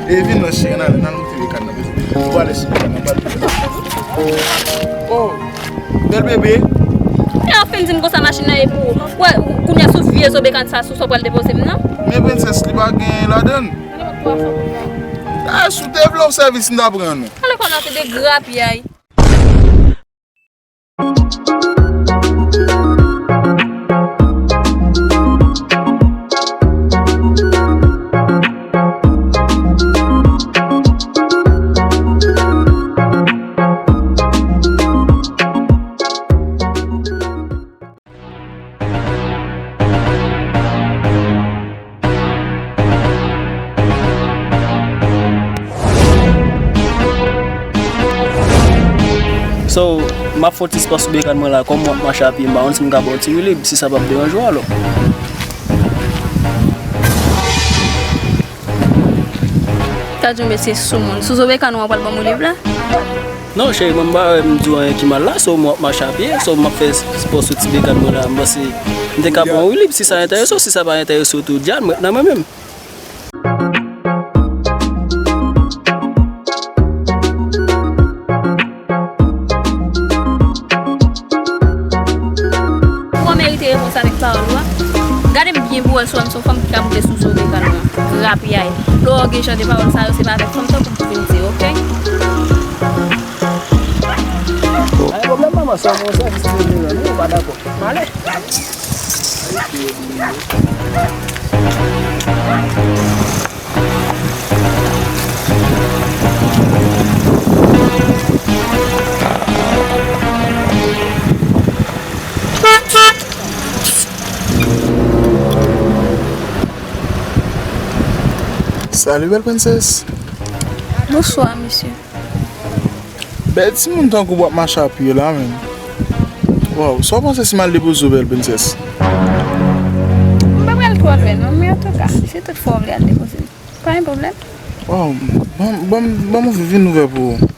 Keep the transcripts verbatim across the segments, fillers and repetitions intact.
E vin non cheri, n ale, n al moute Bekan nan, bezwen. Nou prale sou Bekan nan, pral. Oh, bèl bebe. E w fin di m konsa machin nan e pou ou. Wè, kounye a sou vye zo Bekan sa, sou sa w pral depoze m nan. Men prensès, li pa gen ladann. E si w te vle yon sèvis, m ta pran nou. Ale kò nan te de grapyay. So, m ap fè yon ti spò sou Bekan mwen la, kòm w ap mache a pye, m pa konn si m ka ba w ti wilib, si sa p ap deranje w alò. Gad yon mesye soumoun. Sou zo Bekan ou an pral ban m yon liv la? Non, cheri, mwen m pa wè m di w anyen ki mal la, so m ap mache a pye, so m ap fè spò sou ti Bekan mwen la. M panse m te ka ba w yon wilib si sa enterese w, si sa pa enterese w tou, djad, m ret nan mwen menm. Ou pa merite repons avèk pawòl ou a. Gade m byen pou wè si w wè m se yon fanm ki ka moute sou zo Bekan ou an. Grapyay. Lè w gen jan de pawòl sa yo, se pa avèk fanm tankou m pou vin di, oke? Pa gen pwoblèm, manman, sèlman yon sèvis li vle rann wi, ou pa dakò. M ale. Salut, bèl prensès. Bonswa, mesye. Bèl timoun tankou w ap mache a pye la, menm. Waw, sa w panse si m al depoze w, bèl prensès? M pa pral twò lwen, non, men antouka, si tout fwa w vle al depoze m, pa gen pwoblèm. Waw, ban, ban, ban m ouvri, vin ouvè pou ou.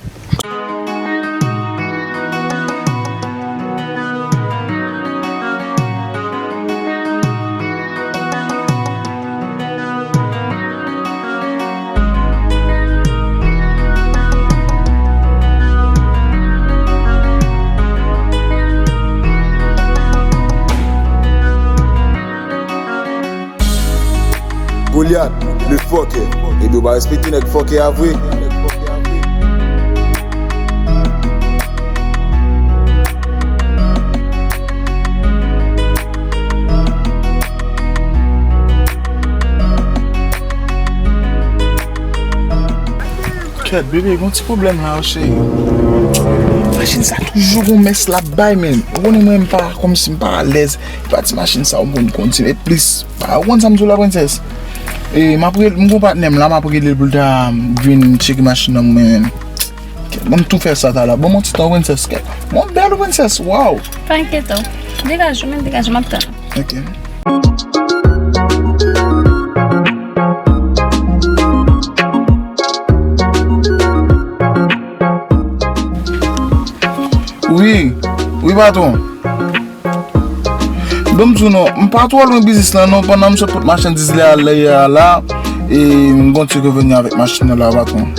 Goliath, le fucker. Ebyen, ou pa respekte nèg fucker a vre. Kèt, bebe, gon ti pwoblèm la, cheri. Machin sa toujou gon mès l ap bay, men. Ou konnen mwen, m pa, kòmsi m pa alèz. E pa ti machin sa, ou konn kondisyon. E plis, pa, ou konn sa m di w la, prensès? E, m ap rele, m gon patnè m la, m ap rele l pou l ta vin tcheke machin nan mwen, men. Kèt, ban m tou fè sa talè. Ban m yon ti tan, prensès, kèt. Mwen bèl, prensès, waw. Pa enkyete w. Degaje w, men degaje w, m ap tann ou. Ok. Wi, wi, patwon. Ban m di w non, m pa twò lwen biznis lan non, pandan m sot pot machandiz la, la, la, e m gon ti reveni avèk machin nan la, patwon.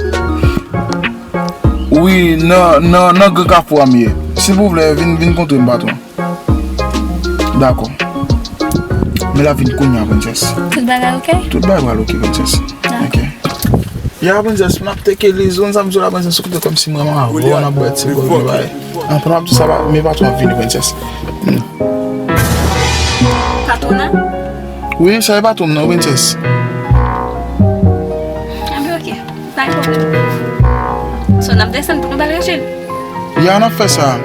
Wi, nan, nan, nan Gran Kafou a m ye. Silvouplè, vin, vin kontre m, patwon. Dakò. Men l ap vin kounye a, prensès. Tout bagay oke? Tout bagay pral oke, prensès. Dakò. Oke. Ya, prensès, m ap teke li, zòn sa m di w la, prensès, ou koute kòmsi mwen, mwen, avè w, n ap bwè ti bò, bagay. Ann, pandan m ap di sa, men patwon ap vini, prensès. Patwon nan? Wi, sa e patwon m nan, prensès. Anben, oke. Pa gen pwoblèm. So, n ap desann pou nou ba l ranje l. Ya, n ap fè sa.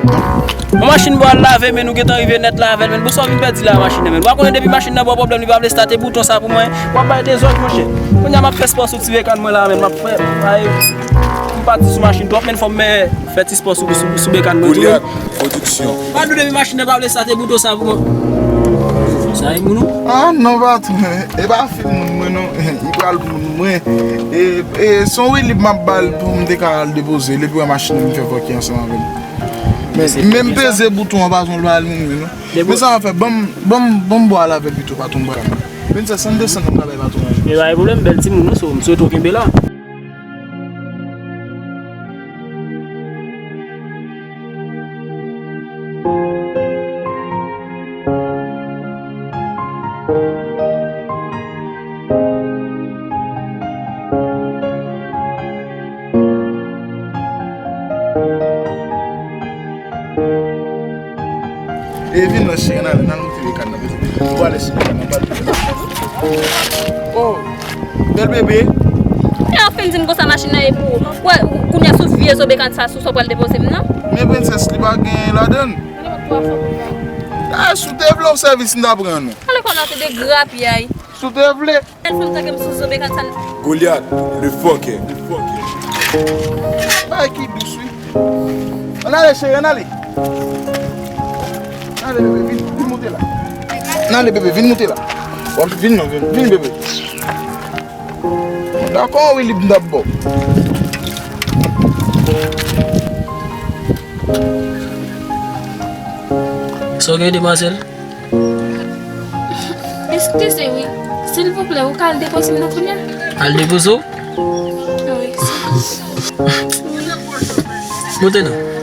Yon machin pou al lave, men nou gentan rive nèt la avè l, men. Bonswa, w vin pèdi la, machin nan, men. Ou pa konnen depi machin nan ba w pwoblèm, li pa vle estate bouton sa pou mwen. W ap bay dezòd, monchè. Kounye a, m ap fè spò sou ti Bekan mwen la, men. M ap fè, bay, m pati sou machin twòp, men fò m, men, fè ti spò sou, sou, sou Bekan mwen tou, men. Prodüksyon. Pa di w depi machin nan pa vle estate bouton sa pou mwen. Sa e moun ou? Ah, non, patwon. E pa fi moun mwen, non. Li pral moun mwen. E, e, se yon wilib m ap ba l pou m te ka al depoze l, epi wè machin nan vin fè fòkè ansanm avè l. Men, men m peze bouton an, patwon, l pa al moun mwen, non. Men sa m ap fè, ban m, ban m, ban m bwè al avè l pito, patwon, m bwè. Prensès, ann desann, ann travay, patwon. E pa gen pwoblèm, bèl timoun, non, so, m swete w kenbe la. Vin non cheri, n ale, n al monte Bekan nan, mezanmi. Nou prale sou Bekan nan, pral. Oh, bèl bebe. E anfen di m konsa machin nan e pou ou. Wè, kounye a sou vye zo Bekan sa, sou sa w pral depoze m nan. Men prensès, li pa gen ladan l. Ah, si w te vle yon sèvis, m ta pran nou. Ale kòlate de grapyay. Si w te vle. Bèl fanm tanke m sou zo Bekan sa. Goliath, le fucker. Bagay ki dous, wi. Ann ale, cheri, ann ale. Ann ale, bebe, vin, vin moute la. Ann ale, bebe, vin moute la. W ap vin non, vin, vin, bebe. Dakò, wi, li m t ap ba w. Sa w gen, demwazèl? Eskize wi. Silvouplè, ou ka al depoze m nan kounye a? Al depoze w? Wi. Moute non.